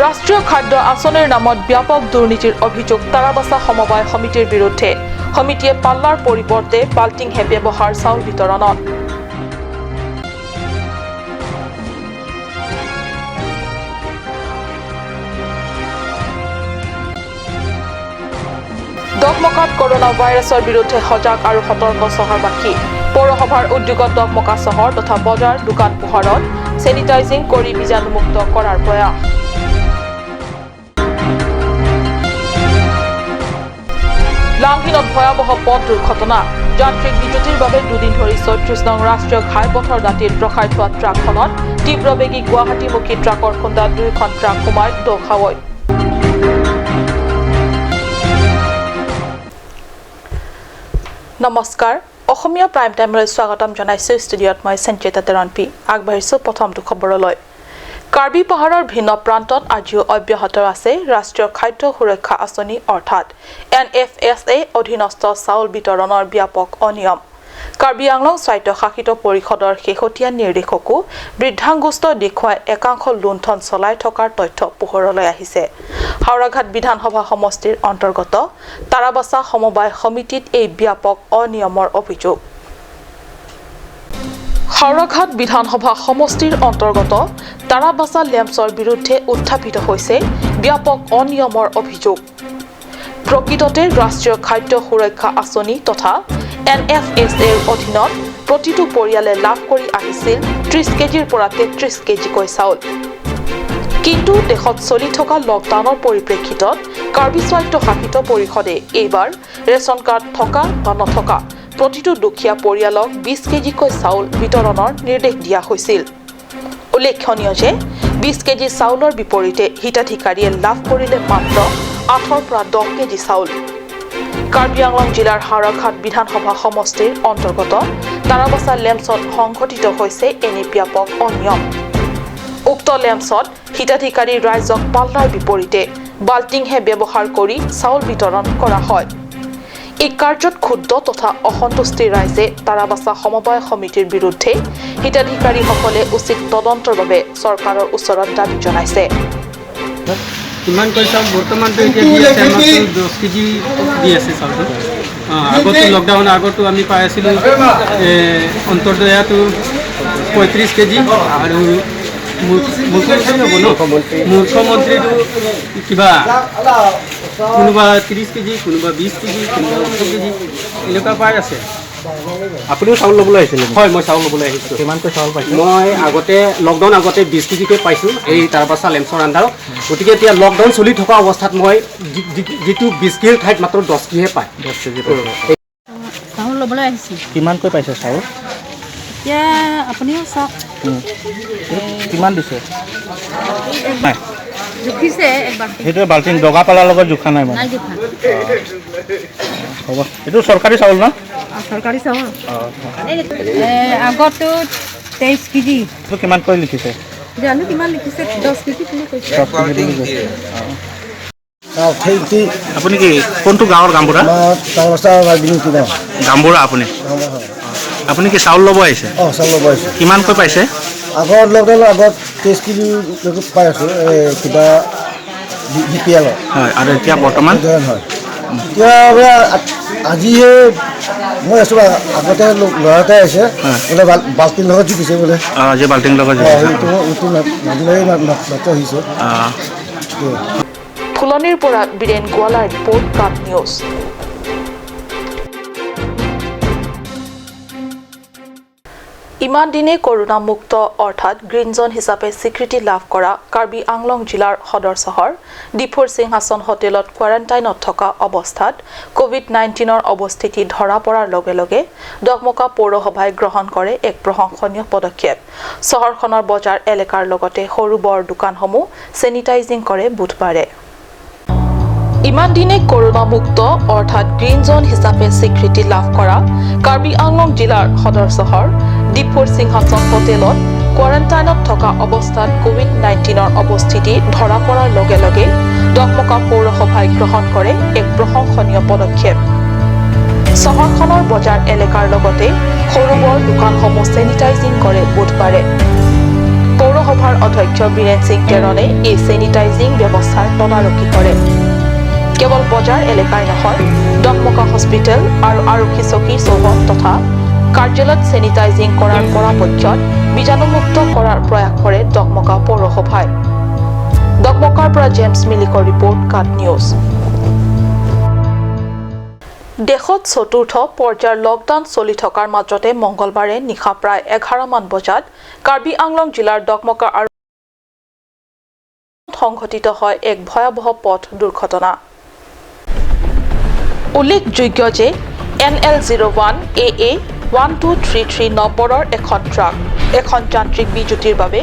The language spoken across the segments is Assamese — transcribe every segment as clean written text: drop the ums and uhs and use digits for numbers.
ৰাষ্ট্ৰীয় খাদ্য আঁচনিৰ নামত ব্যাপক দুৰ্নীতিৰ অভিযোগ তাৰাবাছা সমবায় সমিতিৰ বিৰুদ্ধে। সমিতিয়ে পাল্লাৰ পৰিৱৰ্তে বাল্টিংহে ব্যৱহাৰ চাউল বিতৰণত। ডকমকাত কৰোনা ভাইৰাছৰ বিৰুদ্ধে সজাগ আৰু সতৰ্ক চহৰবাসী। পৌৰসভাৰ উদ্যোগত ডকমকা চহৰ তথা বজাৰ দোকান পোহাৰত চেনিটাইজিং কৰি বীজাণুমুক্ত কৰাৰ প্ৰয়াস। লাংহিনত ভয়াৱহ পথ দুৰ্ঘটনা। যান্ত্ৰিক বিজুতিৰ বাবে দুদিন ধৰি 36 নং ৰাষ্ট্ৰীয় ঘাইপথৰ দাঁতিত ৰখাই থোৱা ট্ৰাকখনত তীব্ৰবেগী গুৱাহাটীমুখী ট্ৰাকৰ খুন্দাত দুয়োখন ট্ৰাক সোমাই দোখাৱৈ। নমস্কাৰ, অসমীয়া প্ৰাইম টাইমলৈ স্বাগতম জনাইছোঁ। ষ্টুডিঅ'ত মই সঞ্চিতা তেৰণপি। আগবাঢ়িছোঁ প্ৰথমটো খবৰলৈ। কাৰ্বি পাহাৰৰ ভিন্ন প্ৰান্তত আজিও অব্যাহত আছে ৰাষ্ট্ৰীয় খাদ্য সুৰক্ষা আঁচনি অৰ্থাৎ NFSA অধীনস্থ চাউল বিতৰণৰ ব্যাপক অনিয়ম। কাৰ্বি আংলং স্বায়ত্তশাসিত পৰিষদৰ শেহতীয়া নিৰ্দেশকো বৃদ্ধাংগুষ্ঠ দেখুৱাই একাংশ লুণ্ঠন চলাই থকাৰ তথ্য পোহৰলৈ আহিছে। হাওৰাঘাট বিধানসভা সমষ্টিৰ অন্তৰ্গত তাৰাবাছা সমবায় সমিতিত এই ব্যাপক অনিয়মৰ অভিযোগ। হাওৰাঘাট বিধানসভা সমষ্টিৰ অন্তৰ্গত তাৰাবাছা লেম্পছৰ বিৰুদ্ধে উত্থাপিত হৈছে ব্যাপক অনিয়মৰ অভিযোগ। প্ৰকৃততে ৰাষ্ট্ৰীয় খাদ্য সুৰক্ষা আঁচনি তথা NFSAৰ অধীনত প্ৰতিটো পৰিয়ালে লাভ কৰি আহিছিল 30 কেজিৰ পৰা 33 কেজিকৈ চাউল। কিন্তু দেশত চলি থকা লকডাউনৰ পৰিপ্ৰেক্ষিতত কাৰ্বি স্বায়ত্তশাসিত পৰিষদে এইবাৰ ৰেচন কাৰ্ড থকা বা নথকা প্ৰতিটো দুখীয়া পৰিয়ালক 20 কেজিকৈ চাউল বিতৰণৰ নিৰ্দেশ দিয়া হৈছিল। উল্লেখনীয় যে 20 কেজি চাউলৰ বিপৰীতে হিতাধিকাৰীয়ে লাভ কৰিলে মাত্ৰ 8ৰ পৰা 10 কেজি চাউল। কাৰ্বি আংলং জিলাৰ হাওৰাঘাট বিধানসভা সমষ্টিৰ অন্তৰ্গত তাৰাবাছা লেম্পছত সংঘটিত হৈছে এনে ব্যাপক অনিয়ম। উক্ত লেম্পছত হিতাধিকাৰী ৰাইজক পাল্লাৰ বিপৰীতে বাল্টিংহে ব্যৱহাৰ কৰি চাউল বিতৰণ কৰা হয়। এই কাৰ্যত ক্ষুব্ধ তথা অসন্তুষ্টি ৰাইজে তাৰাবাছা সমবায় সমিতিৰ বিৰুদ্ধে হিতাধিকাৰীসকলে উচিত তদন্তৰ বাবে চৰকাৰৰ ওচৰত দাবী জনাইছে। কিমানকৈ চাউল বৰ্তমানটো এতিয়া দি আছে, আমাৰতো 10 কেজি দি আছে চাউলটো। আগতো লকডাউন আগতো আমি পাই আছিলোঁ অন্তৰ্দয়াটো 35 কেজি আৰু মুখ্যমন্ত্ৰীটো কিবা কোনোবা 30 কেজি, কোনোবা 20 কেজি, কোনোবা 18 কেজি এনেকুৱা পাই আছে। আপুনিও চাউল ল'বলৈ আহিছিলে? হয়, মই চাউল ল'বলৈ আহিছোঁ। কিমানকৈ চাউল পাইছে? মই আগতে লকডাউন আগতে 20 কেজিকৈ পাইছোঁ এই তাৰাবাছা লেম্পছৰ আণ্ডাৰত। গতিকে এতিয়া লকডাউন চলি থকা অৱস্থাত মই যিটো 20 কেজিৰ ঠাইত মাত্ৰ 10 কেজিহে পায়। 10 কেজি চাউল ল'বলৈ আহিছোঁ। কিমানকৈ পাইছে চাউল? এতিয়া আপুনিও চাওক। কিমান দিছে? জুখিছে একবাৰ। সেইটোৱে বাল্টিং দগা পালাৰ লগত জোখা নাই মানে? নাই জোখা। হ'ব, এইটো চৰকাৰী চাউল ন? চৰকাৰী চাউল। আগতো 23 কেজি। কিমানকৈ লিখিছে? জানো কিমান লিখিছে, 10 কেজি বুলি কৈছে। 10 কেজি বুলি কৈছে। আপুনি কি কোনটো গাঁৱৰ গামবুঢ়া? গামবুঢ়া আপুনি? আপুনি কি চাউল ল'ব আহিছে? অঁ, চাউল ল'ব আহিছোঁ। কিমানকৈ পাইছে? আগত লকডাউনৰ আগত 23 কেজি পাই আছোঁ, কিবা বি পি এলৰ। হয়, আৰু এতিয়া বৰ্তমান? হয়, এতিয়া আজিহে মই আছোঁ। আগতে ল'ৰা এটাই আহিছে বোলে বাল্টিৰ লগত জুখিছে বোলে। অঁ, আজি বাল্টিৰ লগত জুখিছে। সেইটো মাত্ৰ আহিছে। ফুলনিৰ পৰা বীৰেণ গোৱালাৰ ৰিপৰ্ট, কাপ নিউজ। ইমান দিনে কৰোণা মুক্ত অৰ্থাৎ গ্ৰীণ জ'ন হিচাপে স্বীকৃতি লাভ কৰা কাৰ্বি আংলং জিলাৰ সদৰ চহৰ ডিফুৰ সিংহাসন হোটেলত কোৱাৰেণ্টাইনত থকা অৱস্থাত কোভিড-19ৰ অৱস্থিতি ধৰা পৰাৰ লগে লগে ডকমকা পৌৰসভাই গ্ৰহণ কৰে এক প্ৰশংসনীয় পদক্ষেপ। চহৰখনৰ বজাৰ এলেকাৰ লগতে সৰু বৰ দোকানসমূহ চেনিটাইজিং কৰে বুধবাৰে। ইমান দিনে কৰোণা মুক্ত অৰ্থাৎ গ্ৰীণ জ'ন হিচাপে স্বীকৃতি লাভ কৰা কাৰ্বি আংলং জিলাৰ সদৰ চহৰ ডিফুৰ সিংহাসন হোটেলত কোৱাৰেণ্টাইনত থকা অৱস্থাত কোভিড-19ৰ অৱস্থিতি ধৰা পৰাৰ লগে লগে ডকমকা পৌৰসভাই গ্ৰহণ কৰে এক প্ৰশংসনীয় পদক্ষেপ। চহৰখনৰ বজাৰ এলেকাৰ লগতে সৰু বৰ দোকানসমূহ চেনিটাইজিং কৰে বুধবাৰে। পৌৰসভাৰ অধ্যক্ষ উপাধ্যক্ষ বীৰেন সিং টেৰণে এই চেনিটাইজিং ব্যৱস্থাৰ তদাৰকি কৰে। কেৱল বজাৰ এলেকাই নহয়, ডকমকা হস্পিটেল আৰু আৰক্ষী চকীৰ চৌহদ তথা কাৰ্যালয়ত চেনিটাইজিং কৰাৰ পৰাপক্ষত বীজাণুমুক্ত কৰাৰ প্ৰয়াস কৰে ডকমকা পৌৰসভাই। ডকমকাৰ পৰা জেমছ মিলিকৰ ৰিপৰ্ট, কাট নিউজ। দেশত চতুৰ্থ পৰ্যায়ৰ লকডাউন চলি থকাৰ মাজতে মংগলবাৰে নিশা প্ৰায় 11মান বজাত কাৰ্বি আংলং জিলাৰ ডকমকা আৰু সংঘটিত হয় এক ভয়াৱহ পথ দুৰ্ঘটনা। উল্লেখযোগ্য যে NL 01 AA 1233 নম্বৰৰ এখন ট্ৰাক এখন যান্ত্ৰিক বিজুতিৰ বাবে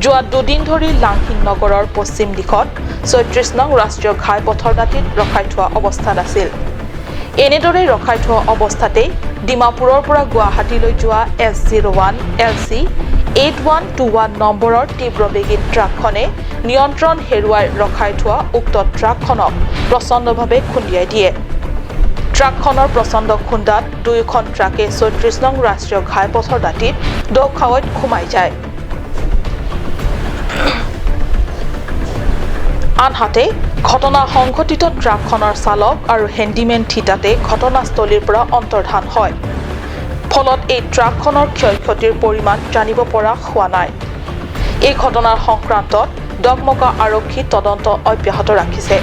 যোৱা দুদিন ধৰি লাংহিন নগৰৰ পশ্চিম দিশত 36 নং ৰাষ্ট্ৰীয় ঘাইপথৰ দাঁতিত ৰখাই থোৱা অৱস্থাত আছিল। এনেদৰে ৰখাই থোৱা অৱস্থাতে ডিমাপুৰৰ পৰা গুৱাহাটীলৈ যোৱা S 01 LC 8121 নম্বৰৰ তীব্ৰবেগী ট্ৰাকখনে নিয়ন্ত্ৰণ হেৰুৱাই ৰখাই থোৱা উক্ত ট্ৰাকখনক প্ৰচণ্ডভাৱে খুন্দিয়াই দিয়ে। ট্ৰাকখনৰ প্ৰচণ্ড খুন্দাত দুয়োখন ট্ৰাকে 36 নং ৰাষ্ট্ৰীয় ঘাইপথৰ দাঁতিত দখাৱৈত সোমাই যায়। আনহাতে ঘটনা সংঘটিত ট্ৰাকখনৰ চালক আৰু হেণ্ডিমেন থিতাতে ঘটনাস্থলীৰ পৰা অন্তৰ্ধান হয়। ফলত এই ট্ৰাকখনৰ ক্ষয় ক্ষতিৰ পৰিমাণ জানিব পৰা হোৱা নাই। এই ঘটনাৰ সংক্ৰান্তত ডকমকা আৰক্ষী তদন্ত অব্যাহত ৰাখিছে।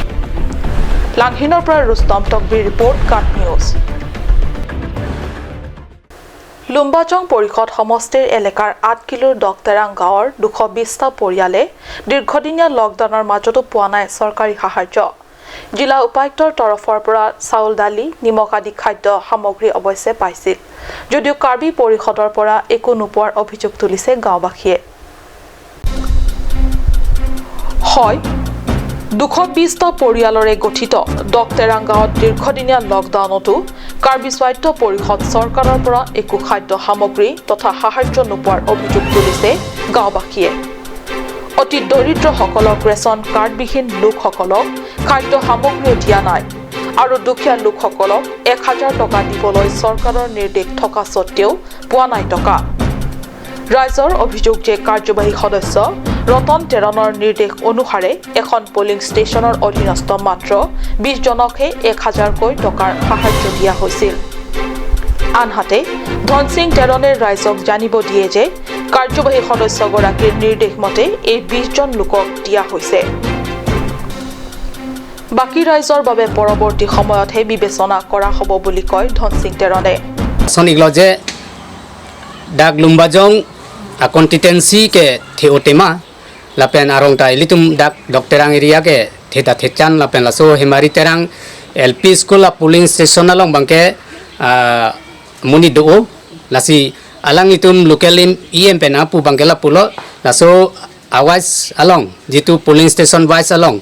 লাংহিনৰ পৰা ৰুস্তম তকবিৰ ৰিপৰ্ট, কাট নিউজ। লুম্বাজং পৰিষদ সমষ্টিৰ এলেকাৰ 8 কিলোৰ ডকটেৰাং গাঁৱৰ 220টা পৰিয়ালে দীৰ্ঘদিনীয়া লকডাউনৰ মাজতো পোৱা নাই চৰকাৰী সাহায্য। জিলা উপায়ুক্তৰ তৰফৰ পৰা চাউল, দালি, নিমখ আদি খাদ্য সামগ্ৰী অৱশ্যে পাইছিল যদিও কাৰ্বি পৰিষদৰ পৰা একো নোপোৱাৰ অভিযোগ তুলিছে গাঁওবাসীয়ে। হয়, 220টা পৰিয়ালৰে গঠিত ডকটেৰাং গাঁৱত দীৰ্ঘদিনীয়া লকডাউনতো কাৰ্বি স্বায়ত্ত পৰিষদ চৰকাৰৰ পৰা একো খাদ্য সামগ্ৰী তথা সাহায্য নোপোৱাৰ অভিযোগ তুলিছে গাঁওবাসীয়ে। অতি দৰিদ্ৰসকলক ৰেচন কাৰ্ডবিহীন লোকসকলক খাদ্য সামগ্ৰীও দিয়া নাই আৰু দুখীয়া লোকসকলক 1000 টকা দিবলৈ চৰকাৰৰ নিৰ্দেশ থকা স্বত্তেও পোৱা নাই টকা। ৰাইজৰ অভিযোগ যে কাৰ্যবাহী সদস্য ৰতন টেৰণৰ নিৰ্দেশ অনুসাৰে এখন পলিং ষ্টেচনৰ অধীনস্থ মাত্ৰ 20 জনকহে 1000কৈ টকাৰ সাহায্য দিয়া হৈছিল। আনহাতে ধনসিং টেৰণে ৰাইজক জানিব দিয়ে যে কাৰ্যবাহী সদস্যগৰাকীৰ নিৰ্দেশ মতে এই 20 জন লোকক দিয়া হৈছে। বাকী ৰাইজৰ বাবে পৰৱৰ্তী সময়তহে বিবেচনা কৰা হ'ব বুলি কয় Dhan Singh টেৰণে। Dag Lumbajong a constituency ke theotema lapen arong tai litum dak dokterang area ke theta thechan lapen laso hemari terang LP school la polling station along bangke muni do lasi alang litum local EM pen apu bangke la pulo laso awas along jitu polling station wise along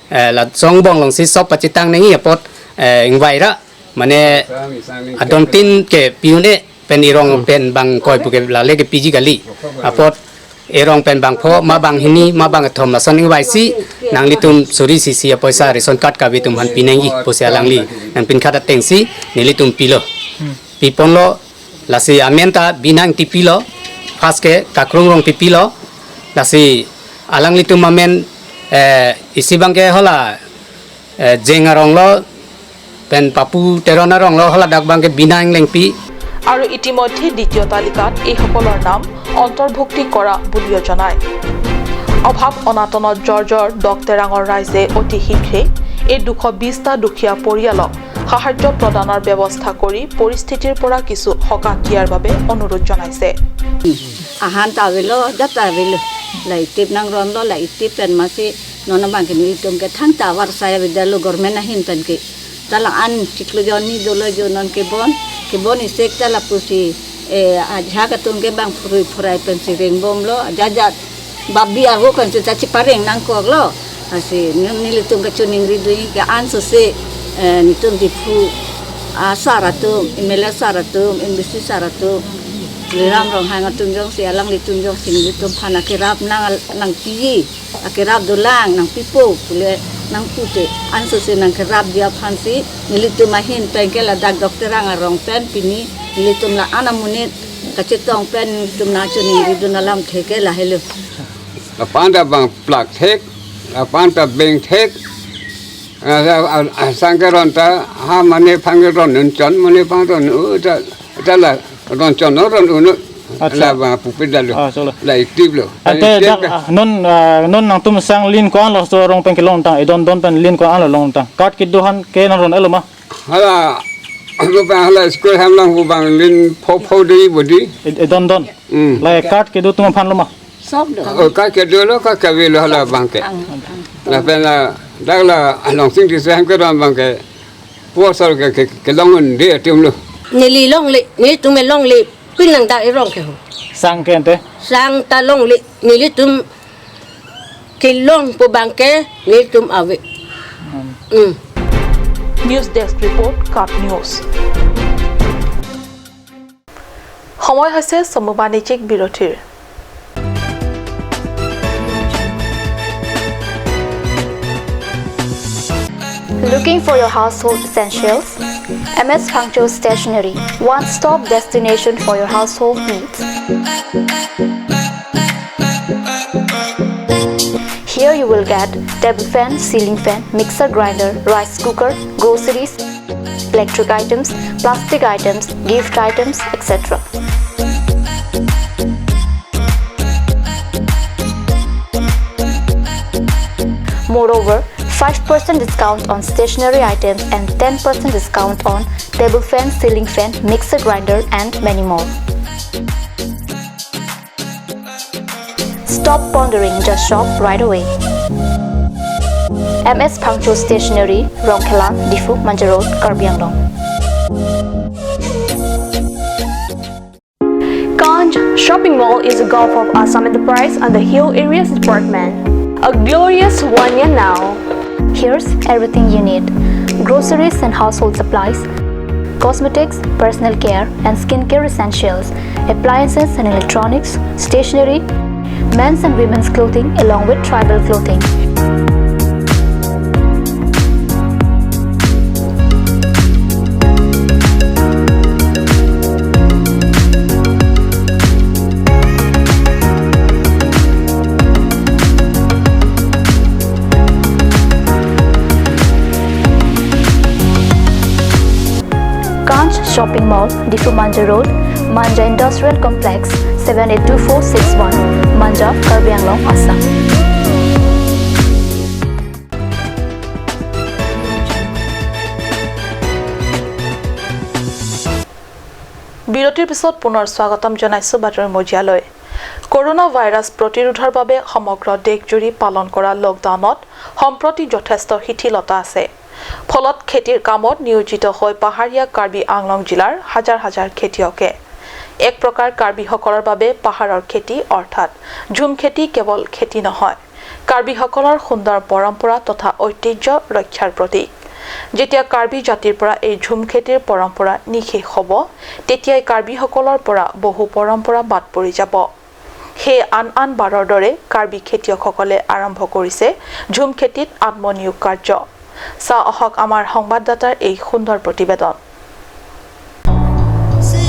la song bong long si sop pachitang nengi apot ingwai ra mane adontin ke piune pen irong pen bang koi puke la le ke piji gali apot erong pen bang pho ma bang hini ma bang thom la son ingwai si nang litum suri si si poisa ration card ka bitum han pinengi posia lang li nang pin khata teng si nilitum pilo pi ponlo la si amenta binang ti pilo fas ke kakrung rong pi pilo la si alang litum amen isi bang ke hola jenga rong lo pen papu terona rong lo hola dak bang ke binang leng pi আৰু ইতিমধ্যে দ্বিতীয় তালিকাত এইসকলৰ নাম অন্তৰ্ভুক্তি কৰা বুলিও জনায়। অভাৱ অনাটনত জৰ্জৰ ডকটেৰাঙৰ ৰাইজে অতি শীঘ্ৰে এই 220টা দুখীয়া পৰিয়ালক সাহায্য প্ৰদানৰ ব্যৱস্থা কৰি পৰিস্থিতিৰ পৰা কিছু সকাহ দিয়াৰ বাবে অনুৰোধ জনাইছে। Ke bon isek tala pusi aja katung ke bang furui furai pensi ring bom lo jajat babi aku kan caci pareng nangkok lo asi nilitung ke cuning ridui ke ansu se nitung dipu asaratum imela saratum imbisi saratum liram rong hang tunjong si alang litunjong sing litum phana ke rap nang nang ti akirap dolang nang pipo pule nang pute ansu se nang kerap dia phansi nilitum mahin pengke la dak dokter ang rong pen pini nilitum la ana munit kachetong pen nilitum na chuni ridun alam theke la helo. La pan ta bang plak thek la pan ta beng thek sangke ron ta ha mane phang ron nun chon mane phang ron u ta ta la ron chon no ron u no la bang pupit la lo la active lo ate non non nang tum sang lin ko an lo so rong peng kelong ta don don pen lin ko an lo long ta kat ki duhan ke non ron elo ma hala lo ba hala school ham lang bu bang lin pho pho di bu di don don la kat ki du tum phan lo ma o ka ke do lo ka ka ve lo hala bang ke la pen la dak la long sing ti sam ke ron bang ke po sor ke ke long un de tum lo ni li long li ni tum me long li pin lang ta rong ke ho sang ke te sang ta long li ni li tum ke long po bang ke ni tum ave. News desk report, Cup News. সময় হৈছে চমু বাণিজ্যিক বিৰতিৰ। Looking for your household essentials? MS Phangcho Stationery, one-stop destination for your household needs. Here you will get table fan, ceiling fan, mixer grinder, rice cooker, groceries, electric items, plastic items, gift items, etc. Moreover, 5% discount on stationery items and 10% discount on table fan, ceiling fan, mixer grinder and many more. Stop pondering, just shop right away. MS Phangcho Stationery, Rongkhelang, Difu, Manja Road, Karbi Anglong. Ganj Shopping Mall is a gulf of Assam Enterprise and the Hill Areas Department. A glorious 1 year now. Here's everything you need: groceries and household supplies, cosmetics, personal care and skincare essentials, appliances and electronics, stationery, men's and women's clothing along with tribal clothing. Kanch Shopping Mall, Difu Manja Road, Manja Industrial Complex, 782461, Manja, Karbi Anglong, Assam. বিৰতিৰ পিছত পুনৰ স্বাগতম জনাইছো বাতৰি মজিয়ালৈ। কৰোনা ভাইৰাছ প্ৰতিৰোধৰ বাবে সমগ্ৰ দেশজুৰি পালন কৰা লকডাউনত সম্প্ৰতি যথেষ্ট শিথিলতা আছে। ফলত খেতিৰ কামত নিয়োজিত হৈ পাহাৰীয়া কাৰ্বি আংলং জিলাৰ হাজাৰ হাজাৰ খেতিয়কে এক প্ৰকাৰ কাৰ্বিসকলৰ বাবে পাহাৰৰ খেতি অৰ্থাৎ ঝুম খেতি কেৱল খেতি নহয়, কাৰ্বিসকলৰ সুন্দৰ পৰম্পৰা তথা ঐতিহ্য ৰক্ষাৰ প্ৰতীক। যেতিয়া কাৰ্বি জাতিৰ পৰা এই ঝুম খেতিৰ পৰম্পৰা নিশেষ হ'ব, তেতিয়াই কাৰ্বিসকলৰ পৰা বহু পৰম্পৰা বাদ পৰি যাব। সেই আন আন বাৰৰ দৰে কাৰ্বি খেতিয়কসকলে আৰম্ভ কৰিছে ঝুম খেতিত আত্মনিয়োগ কাৰ্য। চাওঁ আহক আমাৰ সংবাদদাতাৰ এই সুন্দৰ প্ৰতিবেদন।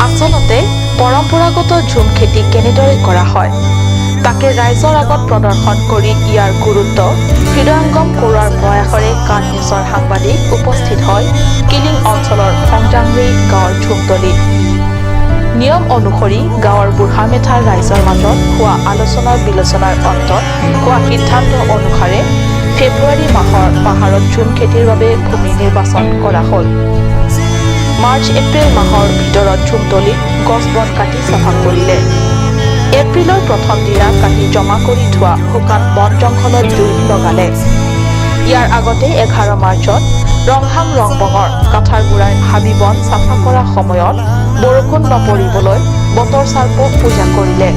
আচলতে পৰম্পৰাগত ঝুম খেতি কেনেদৰে কৰা হয় তাকে ৰাইজৰ আগত প্ৰদৰ্শন কৰি ইয়াৰ গুৰুত্ব হৃদয়ংগম কৰোৱাৰ প্ৰয়াসৰে কান নিউজৰ সাংবাদিক উপস্থিত হয় কিলিং অঞ্চলৰ ফংজাংৰি গাঁৱৰ ঝুমতলিত। নিয়ম অনুসৰি গাঁৱৰ বুঢ়া মেথা ৰাইজৰ মাজত হোৱা আলোচনা বিলোচনাৰ অন্তত হোৱা সিদ্ধান্ত অনুসাৰে ফেব্ৰুৱাৰী মাহৰ পাহাৰত ঝুম খেতিৰ বাবে ভূমি নিৰ্বাচন কৰা হ'ল। মাৰ্চ এপ্ৰিল মাহৰ ভিতৰত ঝুমতলিত গছ বন কাটি চাফা কৰিলে। এপ্ৰিলৰ প্ৰথম দিনা কাটি জমা কৰি থোৱা শুকান বন জংঘলত জুই লগালে। ইয়াৰ আগতে 11 মাৰ্চত ৰংহাং ৰংবঙৰ কাঠাৰগুড়াৰ হাবি বন চাফা কৰা সময়ত বৰষুণ নপৰিবলৈ বতৰ চাৰ্প পূজা কৰিলে।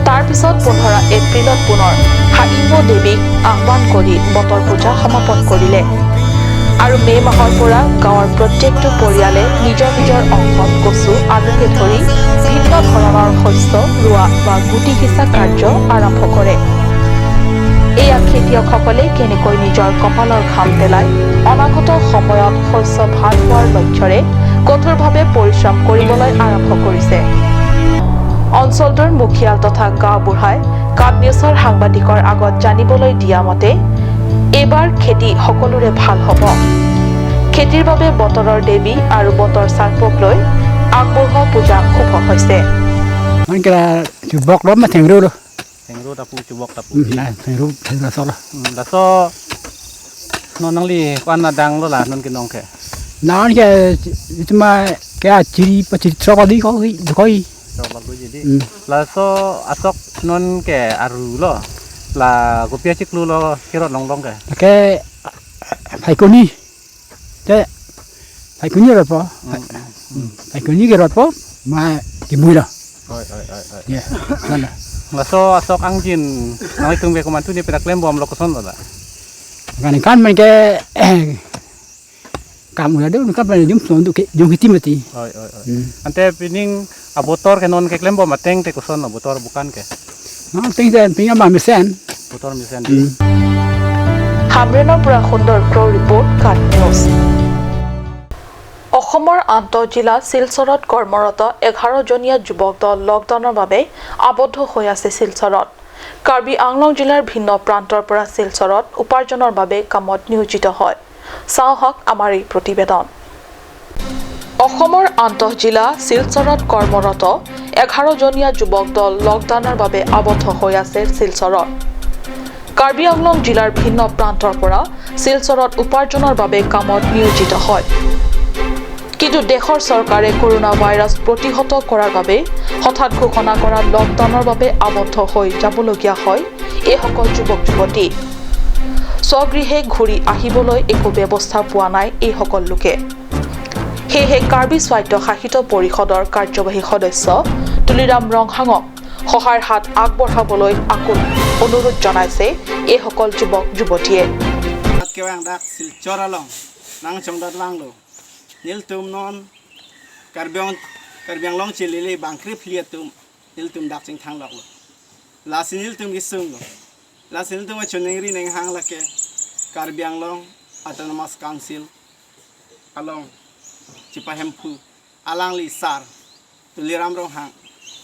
তাৰ পিছত 15 এপ্ৰিলত পুনৰ হাইম দেৱীক আহ্বান কৰি বতৰ পূজা সমাপন কৰিলে। আৰু মে মাহৰ পৰা গাঁৱৰ প্ৰত্যেকটো পৰিয়ালে নিজৰ নিজৰ অংশত কচু আলুকে ধৰি ভিন্ন ধৰণৰ শস্য ৰোৱা বা গুটি সিঁচা কাৰ্য আৰম্ভ কৰে। এয়া খেতিয়কসকলে কেনেকৈ নিজৰ কপালৰ ঘাম পেলাই অনাগত সময়ত শস্য ভাল হোৱাৰ লক্ষ্যৰে কঠোৰভাৱে পৰিশ্ৰম কৰিবলৈ আৰম্ভ কৰিছে। অঞ্চলটোৰ মুখিয়াল তথা গাঁওবুঢ়াই কাট নিউজৰ সাংবাদিকৰ আগত জানিবলৈ দিয়া মতে এইবাৰ খেতি সকলোৰে ভাল হ'ব। খেতিৰ বাবে বতৰৰ দেৱী আৰু বতৰ চাৰ্পক লৈ আগবঢ়োৱা পূজা শুভ হৈছে। হামৰেনৰ পৰা সুন্দৰ ক্ৰ' ৰিপৰ্ট, কাট নিউজ। অসমৰ আন্তঃজিলা শিলচৰত কৰ্মৰত 11জনীয়া যুৱক দল লকডাউনৰ বাবে আবদ্ধ হৈ আছে শিলচৰত। কাৰ্বি আংলং জিলাৰ ভিন্ন প্ৰান্তৰ পৰা শিলচৰত উপাৰ্জনৰ বাবে কামত নিয়োজিত হয়। চাওঁ হওক আমাৰ এই প্ৰতিবেদন। অসমৰ আন্তঃজিলা শিলচৰত কৰ্মৰত 11জনীয়া যুৱক দল লকডাউনৰ বাবে আবদ্ধ হৈ আছে শিলচৰত। কাৰ্বি আংলং জিলাৰ ভিন্ন প্ৰান্তৰ পৰা শিলচৰত উপাৰ্জনৰ বাবে কামত নিয়োজিত হয়। কিন্তু দেশৰ চৰকাৰে কৰোনা ভাইৰাছ প্ৰতিহত কৰাৰ বাবে হঠাৎ ঘোষণা কৰা লকডাউনৰ বাবে আবদ্ধ হৈ যাবলগীয়া হয় এইসকল যুৱক যুৱতী। স্বগৃহে ঘূৰি আহিবলৈ একো ব্যৱস্থা পোৱা নাই এইসকল লোকে। সেয়েহে কাৰ্বি স্বায়ত্তশাসিত পৰিষদৰ কাৰ্যবাহী সদস্য তুলিৰাম ৰংহাঙক সহায়ৰ হাত আগবঢ়াবলৈ আকুল অনুৰোধ জনাইছে এইসকল যুৱক যুৱতীয়ে। Nil tum non karbiang long chilili bangkri phlia tum nil tum dak ching thang lok la sinil tum gi sung lo la sinil tum chuneng ri neng hang lake Karbi Anglong Autonomous Council along chipa hemphu alang li sar tuliram rong hang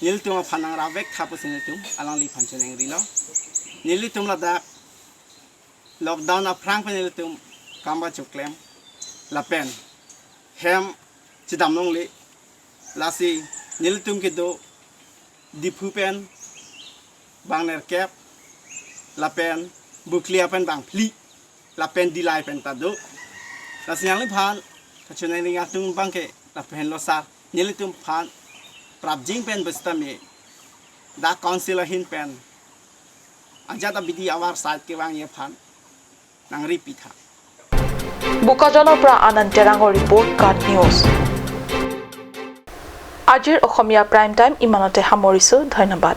nil tum phanang ravek thapu sinil tum alang li phan chuneng ri lo nil tum la dak lockdown a phrang pa nil tum kamba chuklem la pen hem chidam long le lasi nil tum ke do diphu pen bangner cap la pen buklia pen bang phli la pen dilai pen ta do lasi yang le phan chunai ringa tum bang ke la pen lo sa nil tum phan prap jing pen basta me da council hin pen ajata bidi awar side ke wang ye phan nang ri pitha। বোকাজানৰ পৰা আনন্দ টেৰাঙৰ ৰিপৰ্ট, কাট নিউজ। আজিৰ অসমীয়া প্ৰাইম টাইম ইমানতে সামৰিছোঁ। ধন্যবাদ।